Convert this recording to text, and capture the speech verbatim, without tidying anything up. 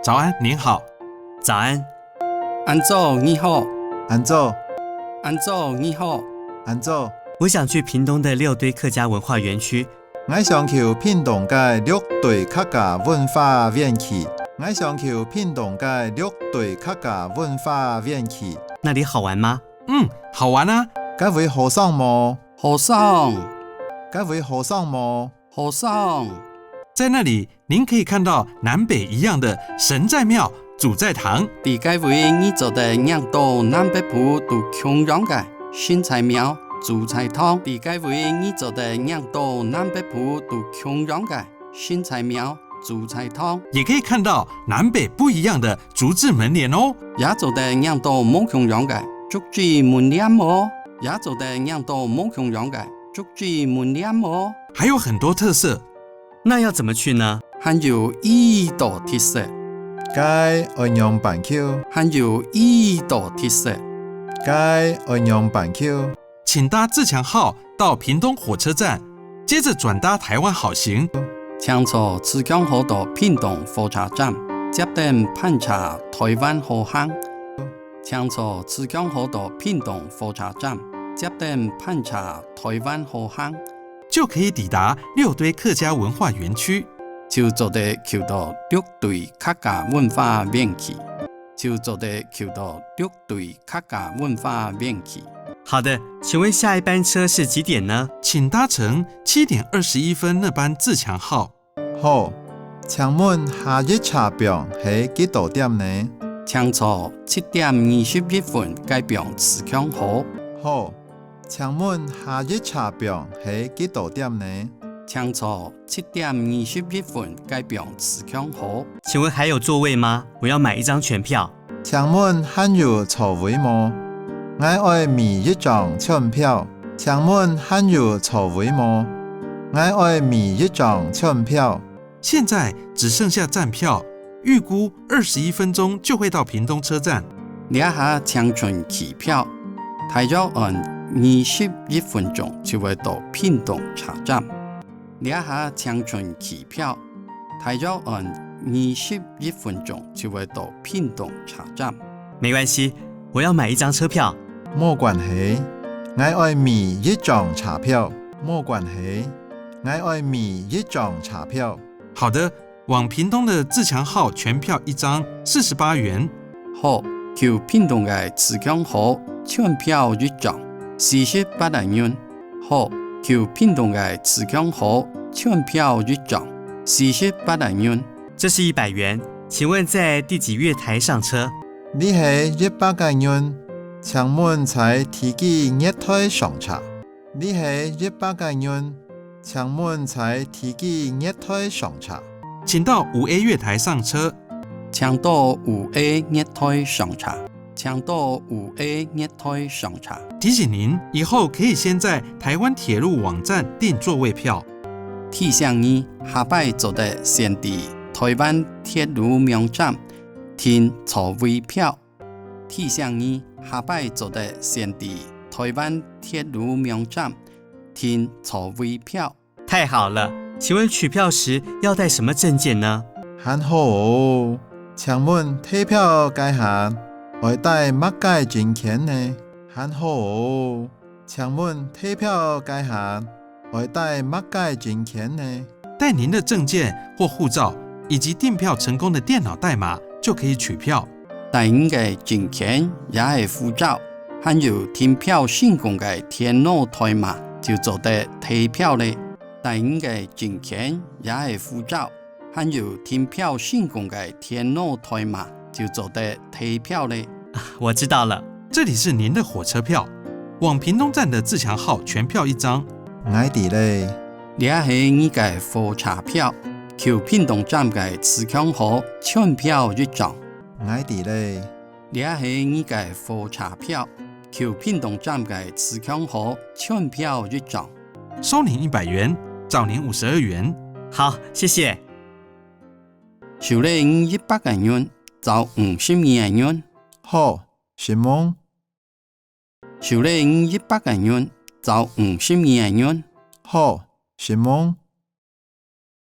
早安，您好。早安。恁早，你好。恁早。恁早，你好。恁早。我想去屏東的六堆客家文化園區。 𠊎想去屏東个六堆客家文化園區。𠊎想去屏東个六堆客家文化園區。那裡好玩嗎？嗯，好玩啊。該位好爽無？好爽。該位好爽無？好爽。在那裡，您可以看到南北一樣的神在廟、祖在堂。在該位，你做得䀴到南北部都共樣个神在廟、祖在堂。在該位，你做得䀴到南北部都共樣个神在廟、祖在堂。也可以看到南北不一樣的竹製門簾哦。也做得䀴到無共樣个竹製門簾哦。也做得䀴到無共樣个竹製門簾哦。還有很多特色。那要怎麼去呢？還有已多特色。該愛仰般去？還有已多特色。該愛仰般去？ 請搭自強號到屏東火車站，接著轉搭台灣好行。請坐自強號到屏東火車站，接等盤車台灣好行。請坐自強號到屏東火車站，接等盤車台灣好行。就可以抵達六堆客家文化園區。就做得去到六堆客家文化園區。就做得去到六堆客家文化園區。好的，請問下一班車是幾點呢？請搭乘七點二十一分那班自強號。好，請問下一車枋係幾多點呢？請坐七點二十一分該枋自強號。好，請問下一車枋係幾多點呢？請坐七點二十一分該枋自強號。請問還有座位嗎？我要買一張全票。 請問還有座位無？𠊎愛買一張全票。請問還有座位無？𠊎愛買一張全票。現在只剩下站票，預估二十一分鐘就會到屏東車站。這下淨伸企票，大約愛二十一分鐘就會到屏東車站。 這下淨伸企票，大約愛二十一分鐘就會到屏東車站。沒關係，我要買一張車票。無關係，𠊎愛買一張車票。無關係，𠊎愛買一張車票。好的，往屏東的自強號全票一張，四十八元。好，去屏東个自強號全票一張，四十八個銀。 好，去屏東个自強號全票一張，四十八個銀。這是一百元，請問在第幾月台上車？這係一百個銀，請問在第幾月台上車？這係一百個銀，請問在第幾月台上車？請到五A月台上車。請到五A月台上車。 請到五A月台上車。提醒您，以後可以先在台灣鐵路網站訂座位票。提醒你，下擺做得先在台灣鐵路網站訂座位票。提醒你，下擺做得先在台灣鐵路網站訂座位票。 太好了，請問取票時要帶什麼證件呢？還好哦，請問提票該下愛帶麼个證件呢？還好哦，請問提票該下愛帶麼个證件呢？帶您的證件或護照，以及訂票成功的電腦代碼，就可以取票。帶你个證件也係護照，還有訂票成功个電腦代碼，就做得提票咧。 帶你个證件也係護照，還有訂票成功个電腦代碼，就做得提票咧。我知道了。這裡是您的火車票，往屏東站的自強號全票一張。𠊎知咧。這係你个火車票，去屏東站个自強號全票一張。𠊎知咧。 這係你个火車票，去屏東站个自強號全票一張。收您一百元，找您五十二元。好，謝謝。收了你一百個銀，找五十二個銀。好，承蒙。 收了你一百個銀，找五十二個銀。好，承蒙。